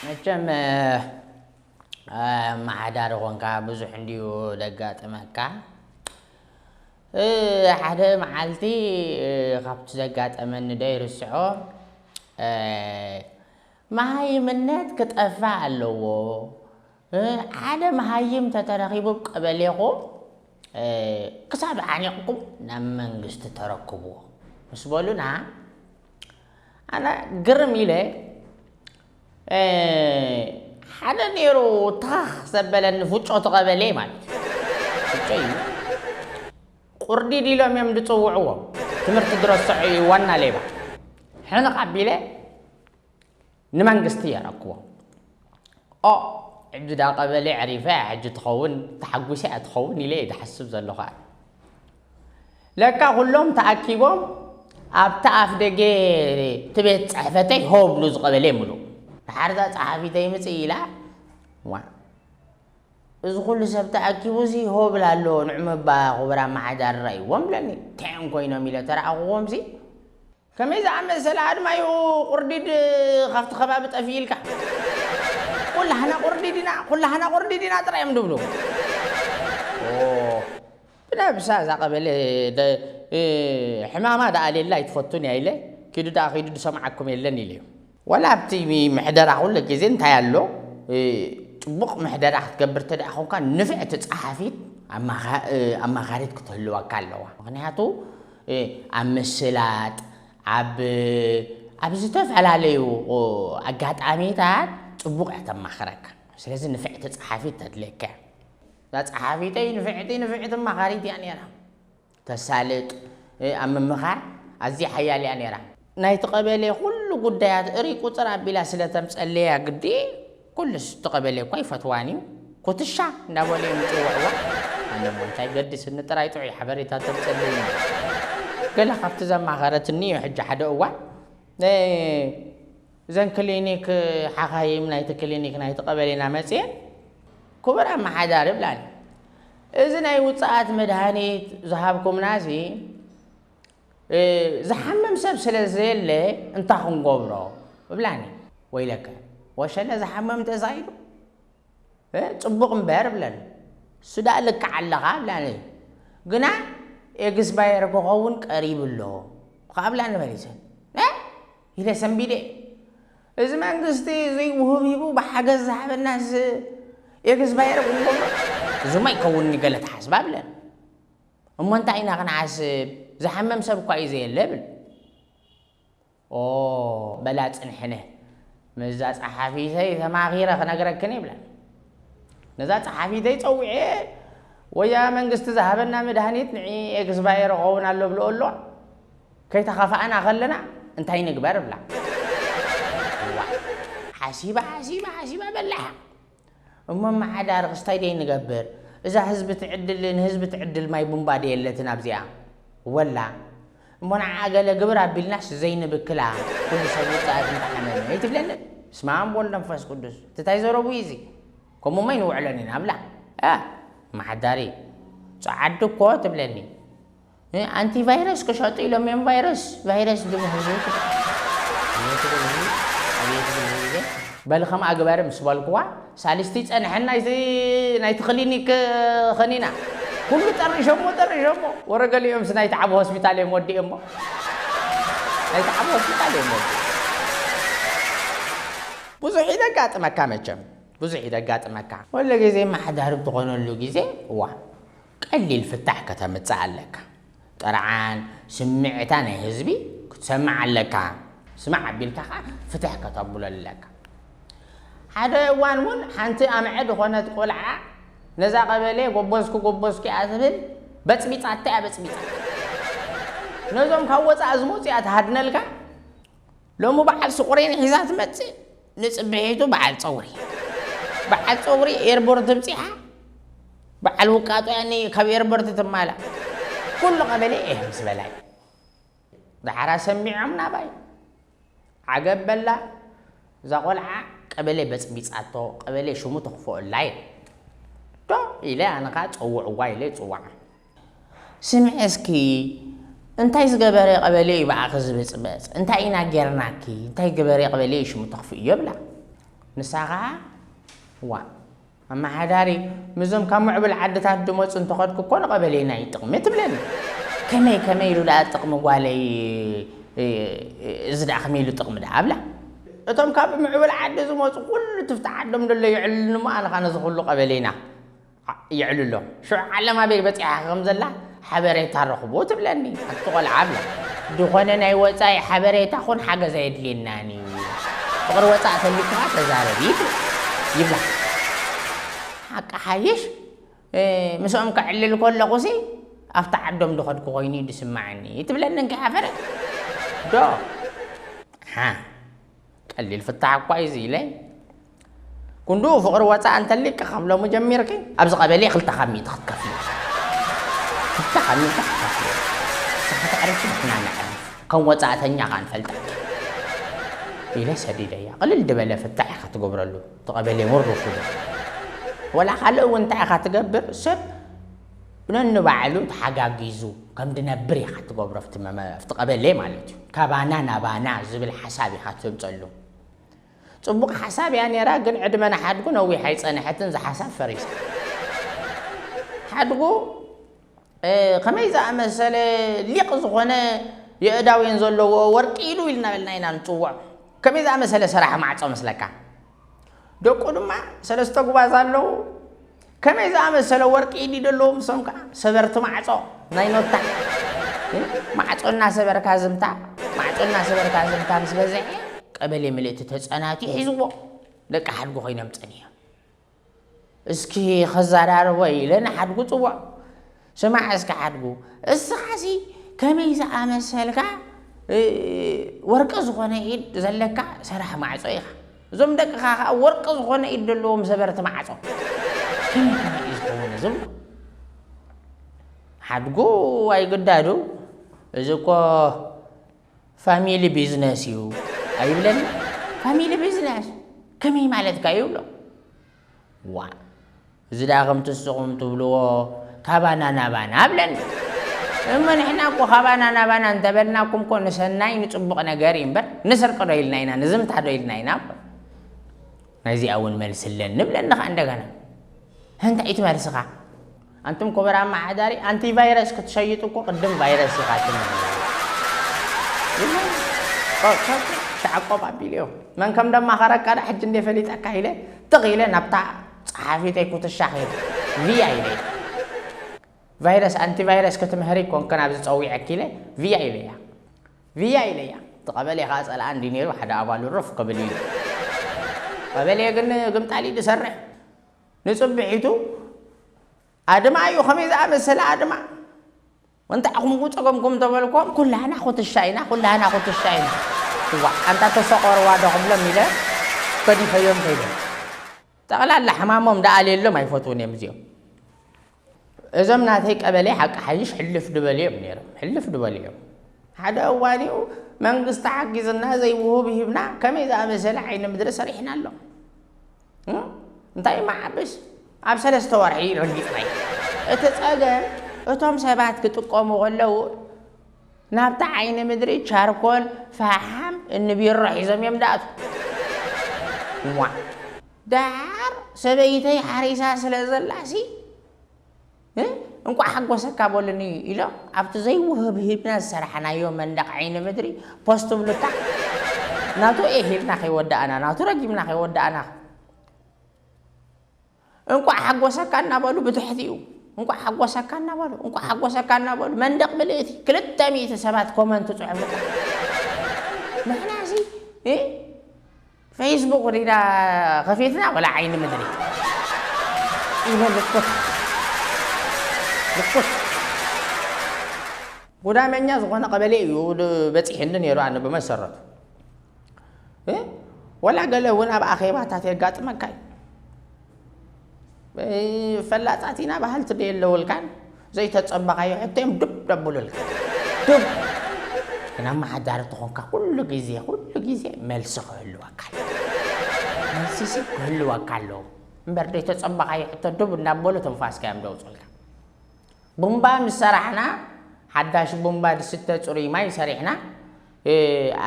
መቸም ኣመሓዳሪ ኾንካ ብዙሕ እንድዩ ደጋጥመካ። ሓደ መዓልቲ ካብቲ ዘጋጠመኒ ዶ ይርስዖ። መሃይምነት ክጠፋ ኣለዎ። ሓደ መሃይም ተተረኺቡ ቀበሌኹም ክሳብ ዓኒቕኩም ናብ መንግስቲ ተረክብዎ ምስ በሉና፣ ኣነ ግርም ኢለ ሓደ ነይሩ ታኽ ዘበለኒ ፍጮ ትቐበሌ ማለት እዩ። ፍጮ እዩ። ቁርዲድ ኢሎም እዮም ዝፅውዕዎ። ትምህርቲ ድረስዖ እዩ ዋና ሌባ። ሕንቕ ኣቢለ ንመንግስቲ የረክቦ። ኦ፣ ሕጂ ዳ ቀበሌ ዕሪፈ ሕጂ ትኸውን፣ ተሓጒሰ እያ ትኸውን ኢለ እየ ዝሓስብ ዘለኹ። ለካ ኩሎም ተኣኪቦም ኣብቲ ኣፍ ደገ እቲ ቤት ፅሕፈተይ ሆ ብሉ ዝቐበሌ ምሉ። ድሓርዛ ፀሓፊተይ ምፅእ ኢላ፣ ዋ፣ እዚ ኩሉ ሰብ ተኣኪቡ እዚ ሆ ብላ ኣሎ፣ ንዑ ምባ ክቡር ኣመሓዳሪ ራእይዎም ብለኒ። ቴን ኮይኖም ኢለ ተረኣኽዎም ሲ ከመይ ዝኣመሰለ ኣድማዩ ቁርዲድ ካብቲ ከባቢ ጠፊእልካ። ኩላህና ቁርዲድ ኢና፣ ኩላህና ቁርዲድ ኢና ጥራይ እዮም ድብሉ። ኦ፣ ብነብሳ እዛ ቀበሌ ደ-፣ እ፣ ሕማማ ደኣ ሌላ ኣይትፈቱን እያ ኢለ፣ ኪዱ ደኣ ኪዱ ዝሰምዓኩም የለን ኢለ እዩ። ዋላ ኣብቲ ምሕደራ ኩሉ ግዜ እንታይ ኣሎ? እ፣ ጽቡቕ ምሕደራ ክትገብር እንተ ደኣ ኾንካ፣ ንፍዕቲ ጸሓፊት ኣማኻ-፣ እ፣ ኣማኻሪት ክትህልወካ ኣለዋ። ምኽንያቱ፣ እ፣ ኣብ ምስላጥ፣ ኣብ፣ ኣብ ዝተፈላለዩ፣ እ፣ ኣጋጣሚታት ጽቡቕ እያ ተማኽረካ። ስለዚ ንፍዕቲ ጸሓፊት ተድልየካ እያ። እዛ ጸሓፊተይ ንፍዕቲ፣ ንፍዕቲ ኣማኻሪት እያ ነይራ። ተሳልጥ፣ እ፣ ኣብ ምምኻር ኣዝያ ሓያል እያ ነይራ። ናይቲ ቀበሌ ኩሉ ጉዳያት እሪ ቁጽር ኣቢላ ስለ ተምጸለያ ግዲ፣ ኩሉስ እቲ ቀበሌ እኳ ይፈትዋን እዩ። ኩትሻ እንዳበሉ እዮም ዝጽውዕዋ። ኣነ እሞ እንታይ ገዲስኒ፣ ጥራይ ጥዑይ ሓበሬታ ተምጸለኒ። ገለ ካብቲ ዘማኸረትኒ እዩ ሕጂ ሓደ እዋን፣ እ፣ እዘን ክሊኒክ ሓኻይም ናይቲ ክሊኒክ ናይቲ ቀበሌና መጽየን፣ ክቡር ኣመሓዳሪ ብላኒ፣ እዚ ናይ ውጽኣት መድሃኒት ዝሃብኩምና እዚ፣ እ፣ ዝሓምም ሰብ ስለ ዘየለ እንታይ ክንገብሮ? እብላኒ። ወይለከ፣ ወሸለ ዝሓምም ተሳኢዱ? እ፣ ጽቡቕ እምበር እብለኒ። እሱ ደኣ ልክዕ ኣለኻ እብላኒ። ግና ኤግስባየር ክኸውን ቀሪቡ ኣሎ ከኣ እብላኒ መሊሰ። እ፣ ኢለ ሰንቢደ። እዚ መንግስቲ እዚ ውህብ ሂቡ ብሓገዝ ዝሃበናስ ኤግስባየር ክንገብሮ? እዚማ ይከውን ገለ ተሓስባ እብለኒ። እሞ እንታይ ኢና ክንሓስብ? ዝሓመም ሰብ እኳ እዩ ዘየለ እብል። ኦ፣ በላ ጽንሕነ፣ ምስዛ ጸሓፊተይ ተማኺረ ክነግረክን ይብላ። ነዛ ጸሓፊተይ ጸዊዐ፣ ወያ መንግስቲ ዝሃበና መድሃኒት ንዒ ኤክስባየር ኸውን ኣሎ ብሎ ኣሎ፣ ከይተኸፋእና ከለና እንታይ ንግበር እብላ። እዋ፣ ሓሲባ፣ ሓሲባ፣ ሓሲባ በላሓ። እሞ ኣመሓዳሪ ክስታይ ደይ ንገብር? እዛ ህዝቢ ትዕድል፣ ንህዝቢ ትዕድል ማይ ቡምባ ደየለትን ኣብዚኣ? ወላ። እሞ ንዓ ገለ ግብር ኣቢልናስ ዘይንብክላ፣ ኩሉ ሰብ ውጽኣት እንተሓመመ፣ ኣይትብለኒ? ስመ ኣብ ወወልድ መንፈስ ቅዱስ። እቲ ታይ ዘረቡ እዩ እዚ? ከምኡማ ኣይንውዕሎን ኢና፣ ኣብላ። እ፣ ኣመሓዳሪ፣ ጸዓዱ እኮ ትብለኒ። እ፣ ኣንቲ ቫይረስ ክሸጡ ኢሎም እዮም፣ ቫይረስ፣ ቫይረስ ድም ህዝቢ። ኣቤት ግን ህዝቢ፣ ኣቤት ግን ህዝቢ። በል ከምኣ ግበሪ ምስ በልክዋ፣ ሳልስቲ ጸንሐን ናይቲ፣ ናይቲ ክሊኒክ ኸኒና። ኩሉ ጠሪሾሞ፣ ጠሪሾሞ። ወረ ገሊኦምስ ናይቲ ዓቢ ሆስፒታል እዮም ወዲኦሞ። ናይቲ ዓቢ ሆስፒታል እዮም ወዲኦም። ብዙሕ እዩ ደጋጥመካ መቸም። ብዙሕ እዩ ደጋጥመካ። ወለ ግዜ ማሕዳር ብትኾነሉ ግዜ፣ እዋ፣ ቀሊል ፍታሕ ከተምጽእ ኣለካ። ጥርዓን ስምዕታ ናይ ህዝቢ ክትሰምዕ ኣለካ። ስማዕ ኣቢልካ ኸዓ ፍትሕ ከተብሎ ኣለካ። ሓደ እዋን እውን ሓንቲ ኣምዐ ዝኾነት ቆልዓ ነዛ ቀበሌ ጎበዝኩ፣ ጎበዝኩ እያ ትብል፣ በጽቢጻታ እያ፣ በጽቢጻታ። ነዞም ካብ ወጻኢ ዝመጹ እያ ትሃድነልካ። ሎሚ በዓል ስቑሬን ሒዛ ትመጽእ፣ ንጽብሒቱ በዓል ጸጉሪ። በዓል ጸጉሪ ኤርፖርት ብጺሓ፣ በዓል ውቃጦ ያኔ ካብ ኤርፖርት ትማላ። ኩሉ ቀበሌ ኤህ ምስ በላይ። ደሓራ ሰሚዖም ናባይ። ዓገብ በላ፣ እዛ ቆልዓ ቀበሌ በጽቢጻቶ፣ ቀበሌ ሽሙ ተኽፍኦላ ኢለ። ዶ ኢለ ኣነ ኸኣ ጸውዕዋ ኢለ ይጽውዓ። ስምዒ እስኪ፣ እንታይ ዝገበረ ቀበሌ እዩ ብኣኺ ዝብጽበጽ? እንታይ ኢና ጌርናኪ? እንታይ ገበረ ቀበሌ እዩ ሽሙ ተኽፍእዮ ብላ። ንሳ ኸዓ ዋ ኣመሓዳሪ፣ ምስዞም ካብ ምዕቡል ዓድታት ዝመፁ እንተኸድኩ እኮ ንቐበሌና እዩ ጥቕሚ ትብለኒ። ከመይ ከመይ ኢሉ ደኣ ጥቕሚ ጓለይ? እዚ ደኣ ከመይ ኢሉ ጥቕሚ ደኣ ኣብላ። እቶም ካብ ምዕቡል ዓዲ ዝመፁ ኩሉ ትፍቲ ዓዶም ደሎ ይዕልሉ እሞ ኣነ ኸዓ ነዚ ኩሉ ቀበሌና ይዕልሎ። ሽዑ ዓለም ኣበይ በፂሓ ከም ዘላ ሓበሬታ ረኽቡ ትብለኒ። ኣቲ ቆልዓ ኣብላ። ዝኾነ ናይ ወፃኢ ሓበሬታ ኹን ሓገዝ ኣየድልየናን እዩ። ፍቕሪ ወፃእ ተሊክኻ ተዛረቢ ይብላ። ሓቂ ሓይሽ ምስኦም ከዕልል ከለኹሲ ኣብቲ ዓዶም ዝኸድኩ ኮይኑ እዩ ዝስማዓኒ ትብለኒ። እንከይሓፈረት ዶ ሓ ቀሊል ፍታሕ እኳ እዩ እዚ ኢለ። ክንድኡ ፍቕሪ ወፃእ እንተሊካ ካብ ሎሚ ጀሚርኪ ኣብዚ ቀበሌ ክልተ ካብ ሚእቲ ክትከፍሊ። ክልተ ካብ ሚእቲ ክትከፍሊ። ንስኺ ተዕርፊ ንሕና ነዕርፍ። ከም ወፃእተኛ ኸኣ ንፈልጠኪ። ኢለ ሰዲደያ። ቅልል ዝበለ ፍታሕ ኢኻ ትገብረሉ። እቲ ቀበሌ እውን ርፉድ። ወላ ካልእ እውን እንታይ ኢኻ ትገብር? ሰብ ነንባዕሉ ተሓጋጊዙ ከም ድነብር ኢኻ ትገብሮ ኣብቲ መመ-፣ ኣብቲ ቀበሌ ማለት እዩ። ካባና ናባና ዝብል ሓሳብ ኢኻ ተምፀሉ። ፅቡቕ ሓሳብ እያ ነይራ፣ ግን ዕድመ ንሓድጉ ነዊሕ ኣይፀንሐትን፣ እዚ ሓሳብ ፈሪሳ። ሓድጉ፣ እ፣ ከመይ ዝኣመሰለ ሊቕ ዝኾነ የእዳውያን ዘለዎ ወርቂ ኢሉ ኢልና በልና ኢና ንፅውዖ። ከመይ ዝኣመሰለ ሰራሕ ማዕፆ መስለካ? ደቁ ድማ ሰለስተ ጉባዝ ኣለዉ። ከመይ ዝኣመሰለ ወርቂ ኢድ ዘለዎም፣ እሶም ከዓ ሰበርቲ ማዕጾ ናይ ኖታ። ማዕጾ እናሰበርካ ዝምታ፣ ማዕጾ እናሰበርካ ዝምታ ምስ በዝሐ፣ ቀበሌ ምልእቲ ተጸናትዩ ሒዝዎ። ደቂ ሓድጉ ኮይኖም ጸኒሖም። እስኪ ከዘራርቦ ኢለ ንሓድጉ ጽውዖ። ስማዕ እስኪ ሓድጉ፣ እስኻሲ ከመይ ዝኣመሰልካ፣ እ፣ ወርቂ ዝኾነ ኢድ ዘለካ ሰራሕ ማዕጾ ኢኻ። እዞም ደቅኻ ኸኣ ወርቂ ዝኾነ ኢድ ዘለዎም ሰበርቲ ማዕጾ። ከመይ ከመይ እዩ ዝኸውን እዚ ብሎ። ሓድጉ ኣይግዳዱ፣ እዚ እኮ ፋሚሊ ቢዝነስ እዩ ኣይብለኒ። ፋሚሊ ቢዝነስ ከመይ ማለትካ እዩ ብሎ። ዋ፣ እዚ ደኣ ከምቲ ንስኹም ትብልዎ ካባና ናባና ብለኒ። እሞ ንሕና እኮ ካባና ናባና እንተበልናኩም እኮ ንሰናይ ንጽቡቕ ነገር እዩ እምበር፣ ንስርቂ ዶ ኢልና ኢና፣ ንዝምታ ዶ ኢልና ኢና እኮ። ናይዚኣ እውን መልሲ ኣለኒ ብለኒ ኸኣ እንደገና። እንታይ እዩ እቲ መልስኻ? ኣንቱም ክቡር ኣመሓዳሪ፣ ኣንቲቫይረስ ክትሸይጡ እኮ ቅድም ቫይረስ ኢኻ ትምህሩ። ይብለኒ። ቆ-፣ ቆ-፣ ሸዓ ቆብ ኣቢለዮ። መን ከም ደማኸረካ ደኣ ሕጂ እንደ ፈሊጠካ ኢለ፣ ትኽ ኢለ ናብታ ጸሓፊተይ ኩትሻ ከይደ። ቪያ ኢለ። ቫይረስ፣ ኣንቲቫይረስ ክትምህሪ ኮንክን ኣብዚ ጸዊዐኪ ኢለ፣ ቪያ ኢለያ። ቪያ ኢለያ። እቲ ቀበሌ ኸኣ ጸላኣ እንዲ ነይሩ ሓደ ኣባሉ ርፍ ክብል ኢሉ። ቀበሌ ግን ግምጣል እዩ ዝሰርሕ። ንጽብሒቱ ኣድማ እዩ፣ ከመይ ዝኣመሰለ ኣድማ። እንታይ ኢኹም ጸገምኩም ተበልኮም፣ ኩላህና ኩትሻ ኢና፣ ኩላህና ኩትሻ ኢና። እዋ፣ ኣንታ ተሰቆርዋ ዶ ክብሎም ኢለ ገዲፈዮም ከይደ። ጠቕላላ ሕማሞም ደኣ ኣልየሎም ኣይፈትውን እዮም እዚኦም። እዞም ናተይ ቀበሌ ሓቂ ሓይሽ ሕልፍ ድበሉ እዮም ነይሮም፣ ሕልፍ ድበሉ እዮም። ሓደ እዋን እዩ መንግስቲ ሓጊዝና ዘይውህብ ሂብና ከመይ ዝኣመሰለ ዓይኒ ምድሪ ሰሪሕናሎም። እ? እንታይ መዓብስ? ኣብ ሰለስተ ወርሒ ረጊጽናዮ። እቲ ጸገም እቶም ሰባት ክጥቀሙ ከለዉ ናብታ ዓይኒ ምድሪ ቻርኮል፣ ፈሓም፣ እንቢሮ ሒዞም እዮም ዝኣትዉ። እዋ፣ ደሓር ሰበይተይ ሓሪሳ ስለ ዘላሲ፣ እ፣ እንቋዕ ሓጎሰካ በሉኒ ኢሎም ኣብቲ ዘይውህብ ሂብና ዝሰራሕናዮ መንደቕ ዓይኒ ምድሪ ፖስት ብሉታ። ናቱ እየ ሂብና ከይወዳእና፣ ናቱ ረጊምና ከይወዳእና። እንቋዕ ሓጎሰካ እናበሉ ብትሕቲኡ፣ እንቋዕ ሓጎሰካ እናበሉ፣ እንቋዕ ሓጎሰካ እናበሉ፣ መንደቕ ምልእቲ፣ ክልተ ሚእቲ ሰባት ኮመንት ጽሑፉ። ንሕናሲ፣ እ፣ ፌስቡክ ዲና ከፊትና ወላ ዓይኒ ምድሪ። ኢለ ልኩት፣ ልኩት። ጉዳመኛ ዝኾነ ቀበሌ እዩ ድ-፣ በጺሕኒ ነይሩ ኣነ ብመሰረቱ። እ? ወላ ገለ እውን ኣብ ኣኼባታት የጋጥመካ እዩ። እ፣ ፈላጣት ኢና በሃልቲ ዶ የለውልካን? ዘይተጸበኻዮ ሕቶ እዮም ዱብ ደብሉልካ። ዱብ። ግን ኣመሓዳሪ ተኾንካ ኩሉ ግዜ፣ ኩሉ ግዜ መልሲ ክህልወካ ኣሎ። መልሲሲ ክህልወካ ኣለዎ። እምበር ዘይተጸበኻዮ ሕቶ ዱብ እናበሉ ትንፋስካ እዮም ዘውጹልካ። ቡምባ ምስ ሰራሕና፣ ሓዳሽ ቡምባ ዝስተ ጽሩይ ማይ ሰሪሕና፣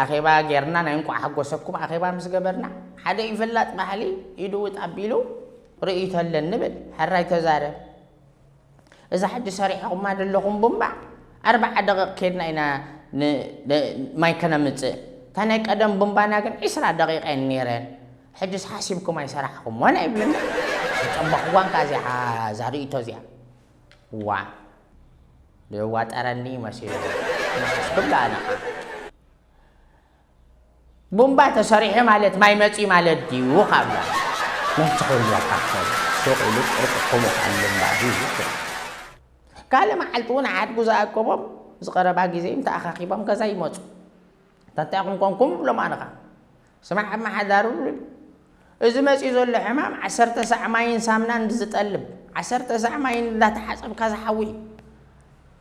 ኣኼባ ጌርና፣ ናይ እንቋዕ ሓጎሰኩም ኣኼባ ምስ ገበርና፣ ሓደ ይፈላጥ ባህሊ ኢዱ ውጥ ኣቢሉ ርእይቶ ኣለን ንብል። ሕራይ ተዛረብ። እዛ ሕጂ ሰሪሕኹማ ዘለኹም ቡምባ ኣርባዓ ደቂቕ ኬድና ኢና ን-፣ ን-፣ ማይ ከነምጽእ። እታ ናይ ቀደም ቡምባና ግን ዒስራ ደቂቕ እየን ነይረን። ሕጅስ ሓሲብኩም ኣይሰራሕኹምዎን ኣይብልና። ዝጸበኽዋን ከኣ እዚኣ፣ እዛ ርእይቶ እዚኣ። ዋ፣ ዝዋጠረኒ መሲሉ። ንስኩም ደኣ ንዓ። ቡምባ ተሰሪሑ ማለት ማይ መጺኡ ማለት ድዩ? ካብላ መን ትኽእሉ ኣካፈል ሱቕ ኢሉ ቅርጽ ክሙኽ ኣሉ እምበኣር እዩ። ካልእ መዓልቲ እውን ሓድጉ ዝኣከቦም ዝቐረባ ግዜ እዮም ተኣኻኺቦም ገዛ ይመጹ። እንታይ ኢኹም ኮንኩም ብሎም ኣነኻ። ስማዕ ኣመሓዳሩ ብሉኒ። እዚ መጺኡ ዘሎ ሕማም ዓሰርተ ሳዕ ማይን ሳምናን ዝጠልብ፣ ዓሰርተ ሳዕ ማይን እንዳተሓጸብካ ዝሓዊ እዩ።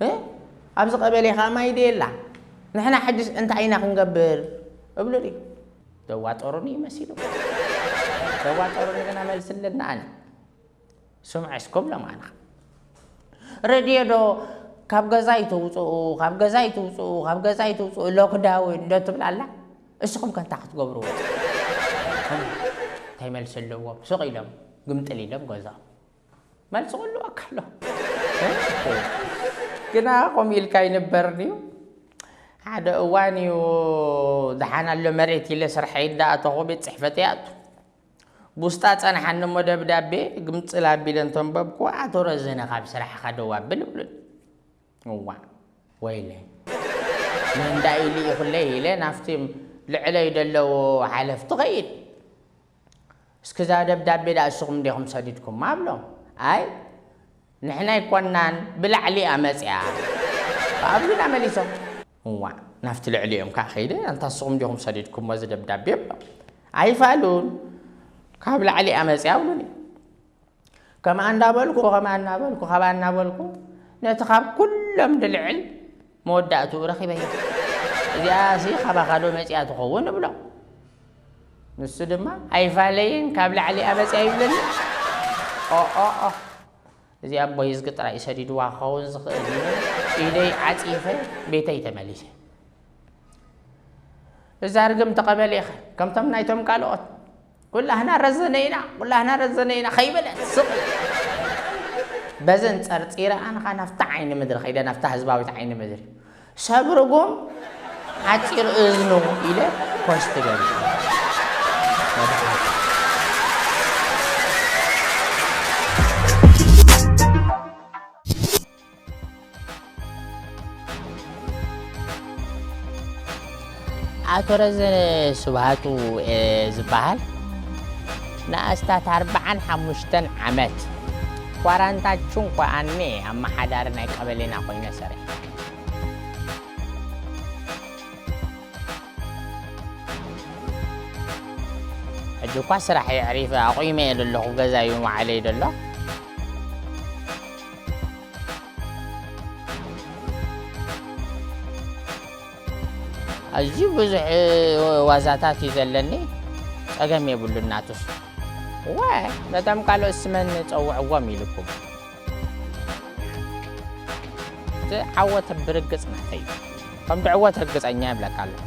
እ? ኣብዚ ቀበሌ ኸኣ ማይ ድየላ። ንሕና ሕጅስ እንታይ ኢና ክንገብር? እብሉኒ። ዘዋጠሩኒ እዩ መሲሉ። ዘዋጠሩኒ ግና መልሲ ኣለና ኣነ። ስምዑ እስኩም ሎም ኣነ። ሬድዮ ዶ ካብ ገዛ ይትውፅኡ፣ ካብ ገዛ ይትውፅኡ፣ ካብ ገዛ ይትውፅኡ፣ ሎክዳውን ዶ ትብል ኣላ? እስኹም ከ እንታይ ክትገብሩ? እንታይ መልሲ ኣለዎም? ስቕ ኢሎም፣ ግምጥል ኢሎም ገዛኦም። መልሲ ኩሉ ኣካሎ። ግና ከምኡ ኢልካ ይንበር ድዩ? ሓደ እዋን እዩ፣ ደሓን ኣሎ መሬት ኢለ ስርሐይ እንዳኣተኹ ቤት ጽሕፈተይ ኣቱ። ብውስጣ ጸንሓኒ እሞ ደብዳቤ ግምጽል ኣቢለ እንተንበብኩ፣ ኣቶ ረዘነ ካብ ስራሕኻ ደው ኣብል ይብሉኒ። እዋእ፣ ወይለይ። መንዳኢ ልኢኹለይ ኢለ ናብቲ ልዕለይ ደለዉ ሓለፍቲ ኸይድ። እስኪ እዛ ደብዳቤ ደኣ እስኹም ዲኹም ሰዲድኩማ? ብሎም። ኣይ፣ ንሕና ኣይኮናን፣ ብላዕሊ እያ መጺኣ። ኣብሉና መሊሶም። እዋእ፣ ናብቲ ልዕሊኦም ከኣ ከይደ፣ ኣንታ እስኹም ዲኹም ሰዲድኩሞ እዚ ደብዳቤ? ብሎም። ኣይፋሉን፣ ካብ ላዕሊ እያ መጺኣ ኣብሉኒ። ከምኣ እንዳበልኩ፣ ከምኣ እናበልኩ፣ ከምኣ እናበልኩ፣ ነቲ ካብ ኩሎም ድልዕል መወዳእትኡ ረኺበዮ። እዚኣሲ ካባኻ ዶ መጺኣ ትኸውን? እብሎ። ንሱ ድማ፣ ኣይፋለይን፣ ካብ ላዕሊ እያ መጺኣ ይብለኒ። ኦ፣ ኦ፣ ኦ። እዚ ኣቦይ እዝጊ ጥራይ እዩ ሰዲድዋ ክኸውን ዝኽእል ኢለ ኢደይ ዓጺፈ ቤተይ ተመሊሰ። እዛ ርግምቲ ቀበሌ ኢኻ፣ ከምቶም ናይቶም ካልኦት፣ "ኩላህና ረዘነ ኢና፣ ኩላህና ረዘነ ኢና" ከይበለት ስቕ ኢላ። በዘን ጸርጺረ ኣነ ኸኣ ናብታ ዓይኒ ምድሪ ከይደ፣ ናብታ ህዝባዊት ዓይኒ ምድሪ። ሰብ ርጉም ሓጺር እዝኑ ኢለ ኮስት ገይረ። ኣቶ ረዘነ ስብሃቱ፣ እ፣ ዝበሃል ንኣስታት ኣርብዓን ሓሙሽተን ዓመት ኳራንታችን ኳኣኔ ኣመሓዳሪ ናይ ቀበሌና ኮይነ ሰሪሐ። ሕጂ እኳ ስራሕ የዕሪፈ ኣቑመ እየ ዘለኹ፣ ገዛይ እዩ መዓለይ ዘሎ። ኣዝዩ ብዙሕ ዋዛታት እዩ ዘለኒ፣ ጸገም የብሉን ናቱስ። ወ፣ ነቶም ካልኦት ስመን ጸውዕዎም ኢልኩም። እቲ ዓወት ብርግጽ ናተይ እዩ። ከም ትዕወት ርግጸኛ ይብለካ ኣለኹ።